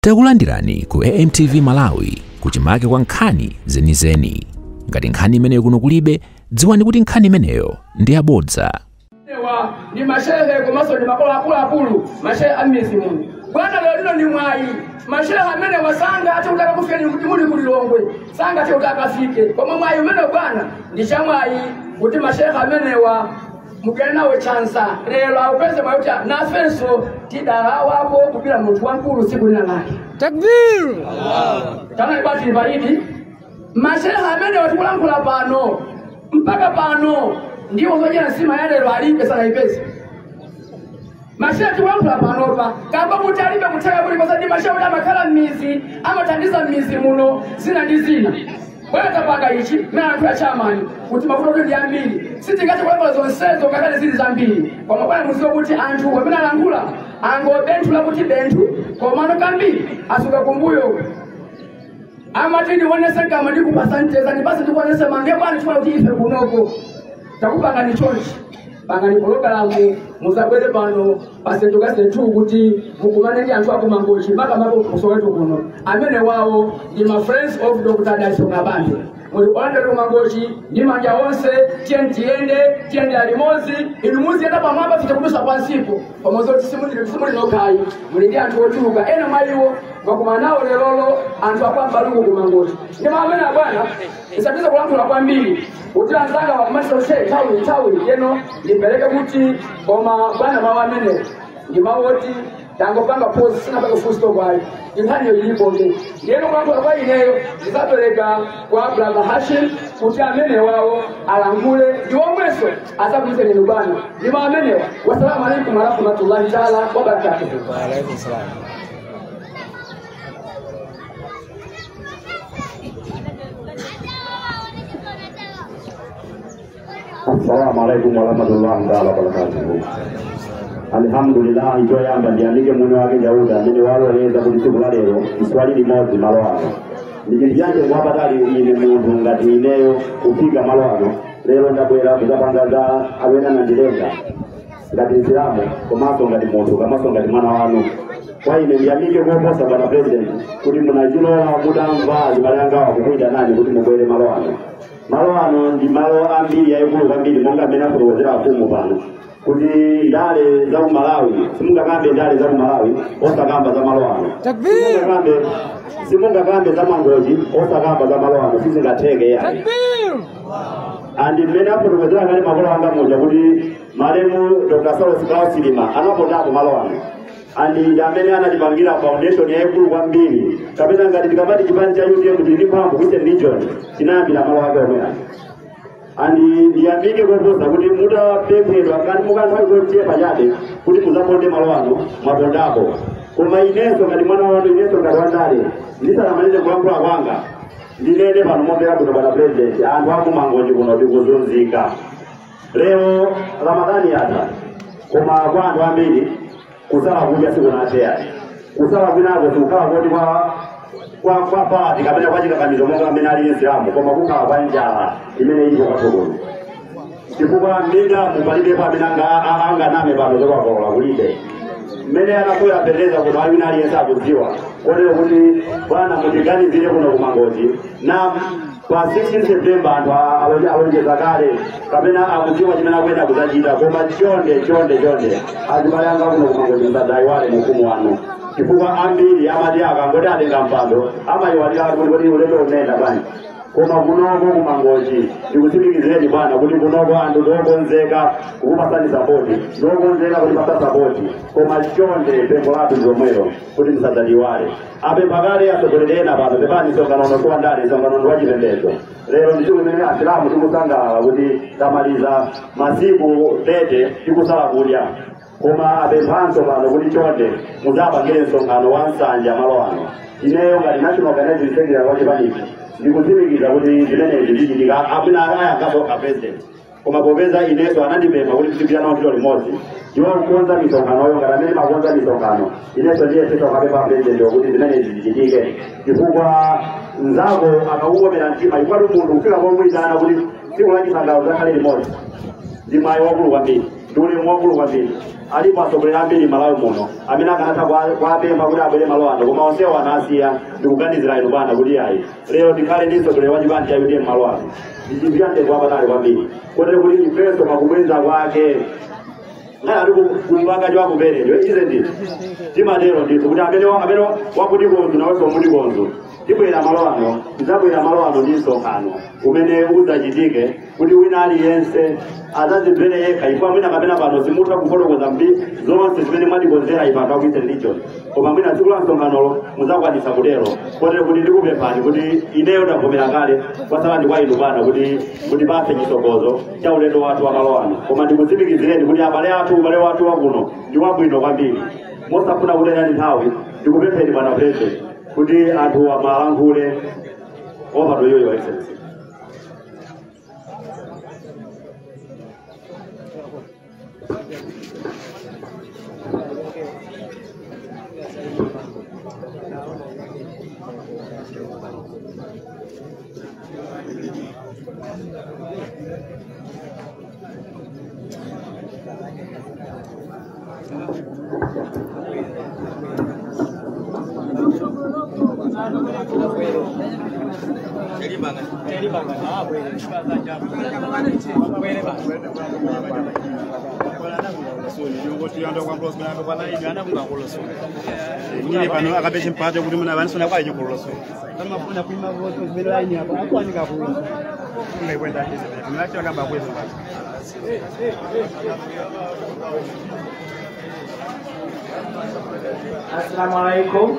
Takulandirani ku AMTV Malawi kuchimake kwa nkhani zenizeni. Ngati nkhani imeneyo kuno kulibe, dziwani kuti nkhani imeneyo ndi yabodza. Ni mashehe komanso ndi makolo akuluakulu, mashehe a m'mizi muno. Bwana lero lino ndi mwayi, mashehe amene wasanga ati kuti akakufike kuti muli ku Lilongwe, sanga ati kuti akafike. Koma mwayi umene bwana ndi chamwayi kuti mashehe amenewa mugere nawe chansa lero awupeze mwayi kuti nafenso tidalawako kupira munthu wamkulu tsiku lina lake. Takbir! Tana ibati baridi mashehe amene watikulankhula pano mpaka pano ndiwo zodyera nsima ya lero alibe sanayipeze. Mashehe tikulankhula panopa kamba kuti alibe kutheka kuti pasadi mashehe kuti amakhala m'mizi amathandiza m'mizi muno zina ndi zina. Bwana tapanga ichi mene anthu achamani kuti mavuto kuti ndi ambiri sitingathe kulankhula zonsezo ngakhale zili zambiri, koma bwana muziwe kuti anthu amene alankhula angobenthula kuti benthu komano kambiri asuka kumbuyo. Amati ndionese kama ndikupasa mteza ndipase ndikuonese mange bwana chifukwa kuti ife kunoko takupangani chonchi pangani pologalamu muzabwere pano pasentukasentu kuti mukumane ndi anthu akumangochi makamaka kusoweto kuno amene wawo ndi ma friends of Dr. Dalitso Kabambe. Muli olandira kumangochi ndi manja onse, tiyeni tiyende tiyende alimozi inu muziyenda pamwamba fite kudusa pansipo pamodzi kuti simuli nokhayi muli ndi anthu ochuluka ena mwa iwo mwakumana nawo lerolo anthu akwambaluku kumangochi. Ndi mawu amene abwana isapite kulankhula kwambiri kuti anzanga wakumasa ushe nthawi yeno ndipereke kuti koma bwana mawu amene ndi mawu oti tangopanga pause sinapanga full stop ayi nkhaniyo ilipo nde ndiyeno kulankhula kwa ineyo ndizapereka kwa brother Hashim kuti amene wawo alankhule ndi omwenso asabwise ninu bwana ndi mawu amenewa. Wassalamu alaikum warahmatullahi taala wabarakatuh. Wa alaikum salam. Assalamu alaikum warahmatullahi taala wabarakatuh. Alhamdulillah choyamba ndiyamike muno wake Dauda amene waloleza kuti tsiku la lero iswali limodzi malo ano. Ndi chinthu chanje mwapatali ine munthu ngati ineyo kufika malo ano lero ndabwera kudzapanga za amene anandilenga ngati Msilamu komanso ngati munthu komanso ngati mwana wanu. Kwa ine ndiyamike koposa bwana president kuti munachilola mutamva azibale angawa kukuyitanani kuti mubwere malo ano. Malo ano ndi malo ambiri yayikulu kwambiri monga amene afotokozera afumu pano kuti ndale za ku Malawi simungakambe ndale za ku Malawi osakamba za malo ano. Takbir! Simungakambe za Mangochi osakamba za malo ano sizingatheke yayi. Takbir! Andi mmene afotokozera kale makolo anga muja kuti malemu Dr. Saulos Klaus Chilima anapondapo malo ano. Andi ndi amene anatipangira foundation yayikulu kwambiri kapena ngati tikamati chipani cha UTM tili ndi mphamvu ku Eastern Region chinayambira malo ake omwe ano. Andi ndiyamike koposa kuti mutapemphedwa kani mukanthawi kochepa chabe kuti muzaponde malo ano mwapondapo. Koma inenso ngati mwana wanu inenso ngati wandale ndisanamalize kulankhula kwanga ndinene pano momvera kuno bwana president anthu akumangochi kuno tikuzunzika. Lero Ramadhani yatha koma kwa anthu ambiri kusala kudya sikunathe yayi. Kusala kwinako sikukhala koti kwa pati kapena kwa chikakamizo monga amene ali Msilamu koma kukhala kwa njala imene ilipo kwatsogolo. Chifukwa m'mindamu palibepo amene anganame pano zokakolola kulibe. Mmene anakwera pereza kuno ali wina aliyense akudziwa kotero kuti bwana mutiganizire kuno kumangochi na pa 16 September anthu alonjeza kale kapena akudziwa chimene akuyenda kudzachita koma chonde chonde chonde azibale anga kuno kumangochi musadzayiwale mfumu wanu. Chifukwa ambiri amati akangoti atenga mpando amayiwalira kuti kodi ulendo unenda bwanji. Koma kunoko kumangochi ndikutsimikizireni bwana kuti kunoko anthu ndiokonzeka kukupasani sapoti ndiokonzeka kutipasa sapoti koma chonde pempho lathu ndi lomwelo kuti musadzatiwale. Apempha kale atsogoleri ena pano pepani msonkhano uno si wandale msonkhano ndi wachipembedzo. Lero ndi tsiku limene Asilamu tikusangalala kuti tamaliza masiku 30 tikusala kudya. Koma apemphanso pano kuti chonde mudzapangire msonkhano wa nsanja malo ano. Ineyo ngati National Organizing Secretary wa chipanichi ndikutsimikiza kuti zimenezi zichitika amene ayankhapo a president. Koma popeza inenso anandipempha kuti tizigwira nawo ntchito limodzi ndiwo kukonza misonkhanoyo ngati amene makonza misonkhano inenso ndiye sitokapempha president wakuti zimenezi zichitike chifukwa mnzako akakukomera mtima ikwati munthu kufika pomuyitana kuti tsiku la chisangalalo zakhale limodzi ndi mwayi wakulu kwambiri. Ndi ulemu wakulu kwambiri. Alipo atsogoleri ambiri Malawi muno amene akanatha kuwapempha kuti abwere malo ano, koma onsewo anasiya ndikuganizira inu bwana kuti ayi, lero tikhale ndi mtsogoleri wa chipani cha UTM malo ano ndi chinthu cha mtengo wapatali kwambiri, kotero kuti ifenso pakubweza kwake ngati ali kumpanga chakuperecho, isn't it? Timatero ndithu kuti amene wakuti konzu nawenso muti konzu. Tibwera malo ano, tidzabwera malo ano ndi msonkhano umene udzachitike kuti wina aliyense adzadzimvere yekha. Ifo mwina kapena pano simutha kufotokoza mbi zonse zimene mwatikonzera ife anthu aku Eastern Region, koma mwina tsiku la msonkhanolo mudzakwanitsa kutero. Kotero kuti ndikupemphani kuti ineyo ndavomera kale, kwatsala ndi kwa inu bwana kuti mutipatse chitsogozo cha ulendo wathu wa malo ano. Koma ndikutsimikizireni kuti abale athu, ubale wathu wakuno ndi wabwino kwambiri. Mosafuna kutayani nthawi, ndikupempheni bwana President kuti anthu amalankhule. Over to you, Your Excellency. Pano akapeshe mpato kuti muna vanisona kwa inyo kuloso amafuna kuima voto zimene laini apo akuanika kuloso ungakwenda chese mnacho akamba kwezo basi. Assalamualaikum.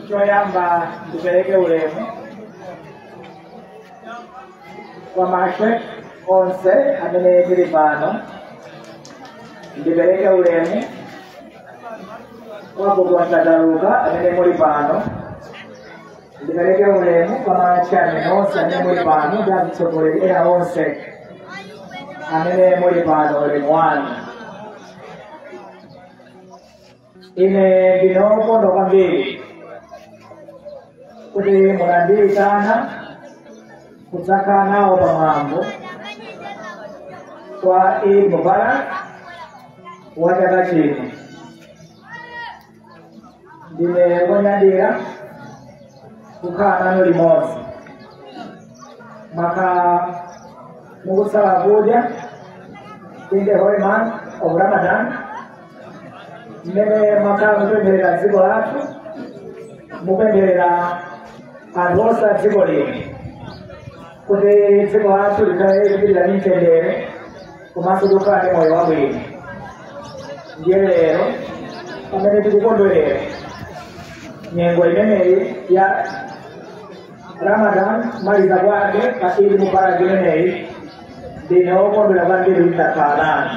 Choyamba ndipereke ulemu kwa masheikh onse amene tili pano, ndipereke ulemu kwa gogo Ntataluka amene muli pano, ndipereke ulemu kwa machairman onse amene muli pano ndi atsogoleri ena onse amene muli pano, ulemu wanu. Ine ndine wokondwa kwambiri kuti munandiyitana kudzakhala nawo pamwambo kwa Eid Mubarak wa chaka chino. Ndine wonyadira kukhala nanu limodzi maka mukusala kudya in the holy month of Ramadan, mmene mwakhala mupempherera dziko lathu, mupempherera anthu onse a dziko lino kuti dziko lathu likhale likupitira ndi mtendere komanso kukhala ndi moyo wabwino. Ndiye lero pamene tikukondwerera nyengo imeneyi ya Ramadan, kumaliza kwake pa Eid Mubarak imeneyi, ndine wokondwera kwambiri kuti ndakhala nanu.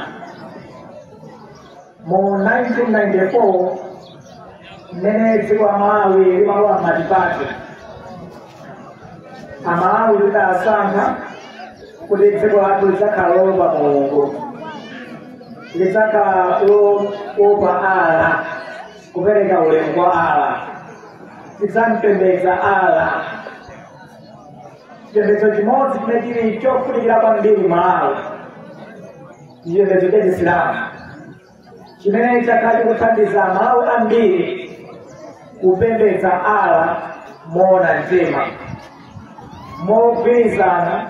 Mu 1994 mmene dziko la Malawi limalowa m'matipati, Amalawi lidasankha kuti dziko lathu lidzakhala loopa Mulungu, lidzakhala loopa Allah, kupereka ulemu kwa Allah, lidzampembedza Allah. Chipembedzo chimodzi chimene chili chofunikira kwambiri Malawi ndi chipembedzo cha Chisilamu, chimene chakhala chikuthandiza Amalawi ambiri kupembedza Allah moona mtima, mogwirizana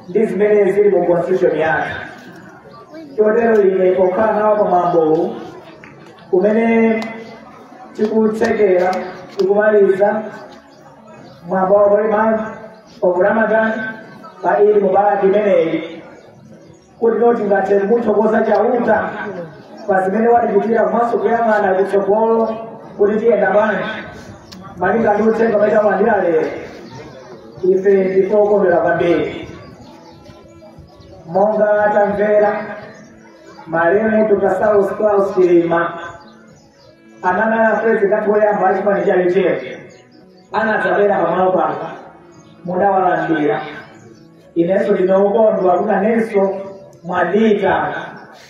ndi zimene zili mu constitution yake. Chotero ine pokhala nawo pamwambowu umene tikutsekera tikumaliza mwambo wa holy month of Ramadan pa Eid Mubarak imeneyi, kuti noti ngathe kumuthokoza Chauta pa zimene watichitira komanso kuyang'ana kutsogolo kuti tiyenda bwanji malinga ndi uthenga umene talandira lero. Ife ndife okondwera kwambiri monga tamvera malemu Dr. Saulos Klaus Chilima ananala president woyamba wa chipani cha UTM anadzabwera pamalo pano, mudawalandira. Inenso ndine wokondwa kuti nanenso mwandiyitana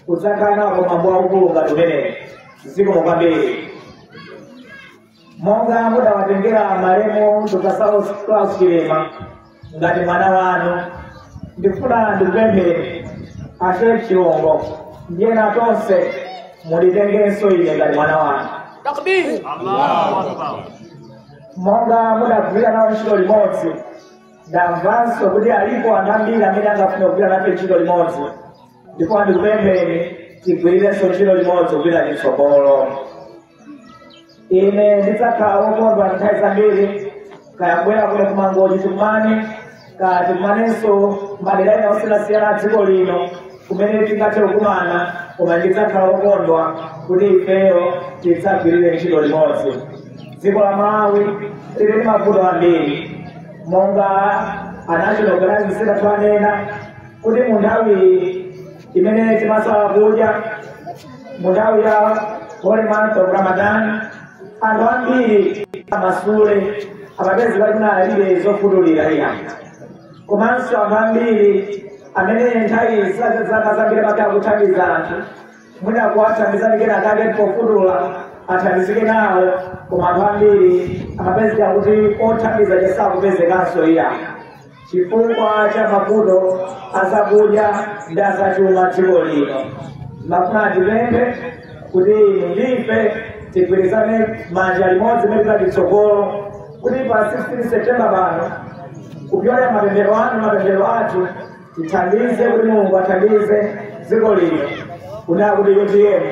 kudzakhala nawo pamwambo waukulu ngati umenewu. Zikomo kwambiri. Monga mudawatengera malemu Dr. Saulos Klaus Chilima Ngati mwana wanu. Ndikufuna ndikupempheni Ashe Chilongo ndiye na tonse mulitengenso ine ngati mwana wanu. Takbir! Allahu Akbar. Monga mudagwira nawo ntchito limodzi, ndamvanso kuti alipo anthu ambiri amene angafune kugwira nafe ntchito limodzi. Ndipo ndikupempheni tigwirirenso ntchito limodzi kupita chitsogolo. Ine ndidzakhala wokondwa nthawi zambiri kaya kubwera kuno kumangochi tikumane, kaya tikumanenso madera ena osiyanasiyana a dziko lino kumene tingathe kukumana, koma ndidzakhala wokondwa kuti ifeyo tidzagwirire ntchito limodzi. Dziko la Malawi lili ndi mavuto ambiri, monga a National Organizing Secretary anena kuti mu nthawi imene timasala kudya, mu nthawi ya Holy Month of Ramadan, anthu ambiri amasule amapezeka kuti alibe zofutulira iya. Komanso anthu ambiri amene nthawi zaka zambiri amakhala kuthandiza anthu, mwina kuwathandizani kenakake pofutula athandizike nawo, koma anthu ambiri amapezeka kuti othandiza chasakupezekanso iya, chifukwa cha mavuto azakudya ndi azachuma dziko lino. Mafuna tipemphe kuti inu ndife tigwirizane manja limodzi imene titsogolo kuti pa 16 September pano kupyolera mapemphero anu mapemphero athu tithandize kuti Mulungu athandize dziko lino kunena kuti UTM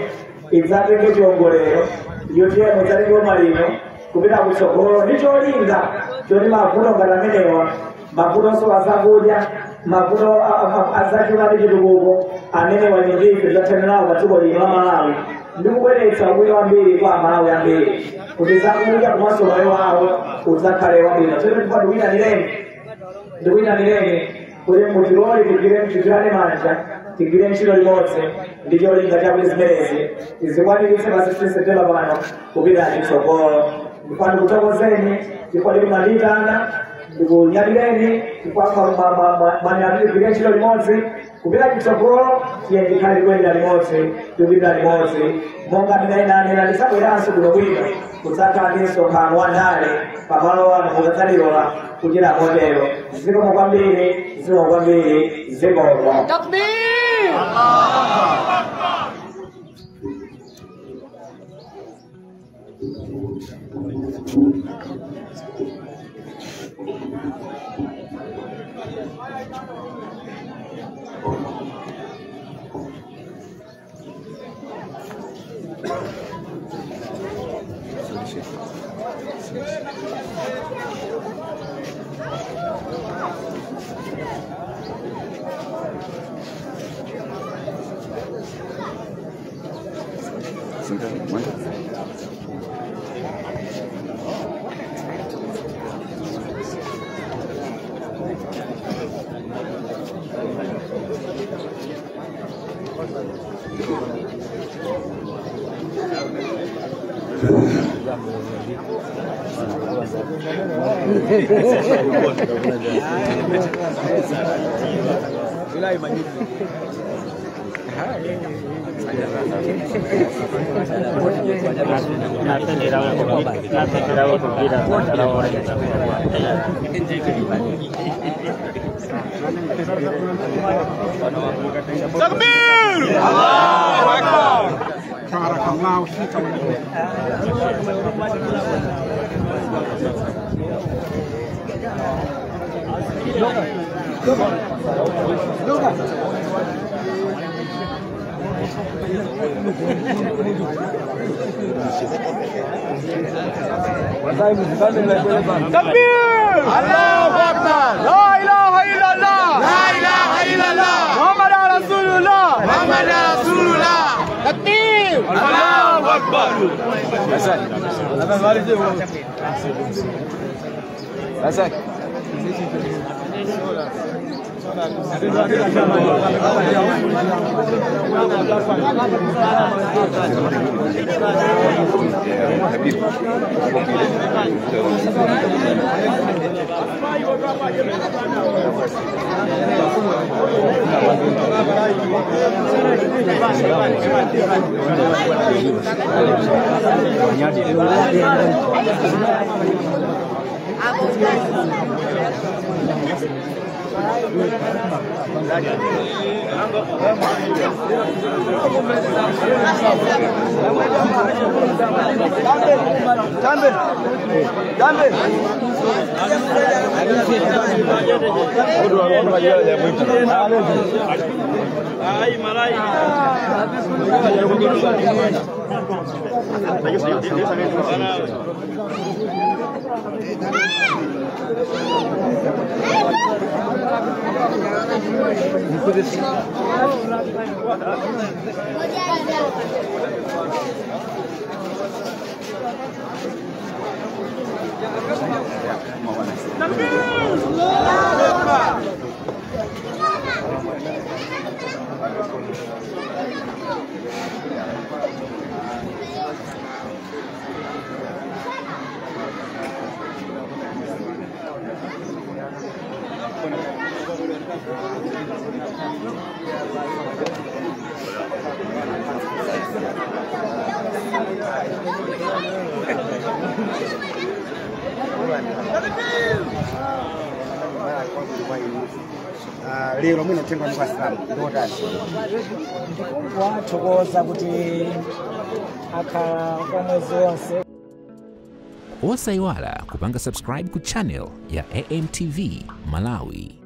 idzatenge chiwongolero, UTM idzatenge boma lino kupita kutsogolo ndi cholinga choti mavuto ngati amenewa, mavutonso azakudya, mavuto azachuma ndi chitukuko amenewa inu ndife tidzathana nawo pa dziko lino la Malawi ndi kubweretsa ubwino wambiri kwa Amalawi ambiri kuti zakudya komanso moyo wawo udzakhale wabwino. Tsono ndikuyitanireni kuti mutilole tigwirane manja, tigwire ntchito limodzi ndi cholinga chakuti zimenezi tizikwaniritse pa 16 September pano kupita chitsogolo. Ndifuna ndikuthokozeni chifukwa kuti mwandiyitana, ndikunyadireni chifukwa mwanyadira ntchito limodzi kupita chitsogolo. Tiye tikhale tikuyenda limodzi, tikupita limodzi monga amene ananena ndisabweranso kuno bwino kudzakhala ndi msonkhano wa ndale pamalo ano mukadzalilola kuchita motero. Zikomo kwambiri, zikomo kwambiri, zikomo. Takbir! Allahu Akbar. Takbir! Allahu Akbar! Barakallahu fika wa Takbir! Allahu Akbar! La ilaha illallah! La ilaha illallah! Muhammad Rasulullah! Muhammad Rasulullah! Takbir! Allahu Akbar! Lero mwino tengwa ndi Wasilamu ndotani ndikungowathokoza kuti akhala kwa mwezi wonse. Osayiwala kupanga subscribe ku channel ya AMTV Malawi.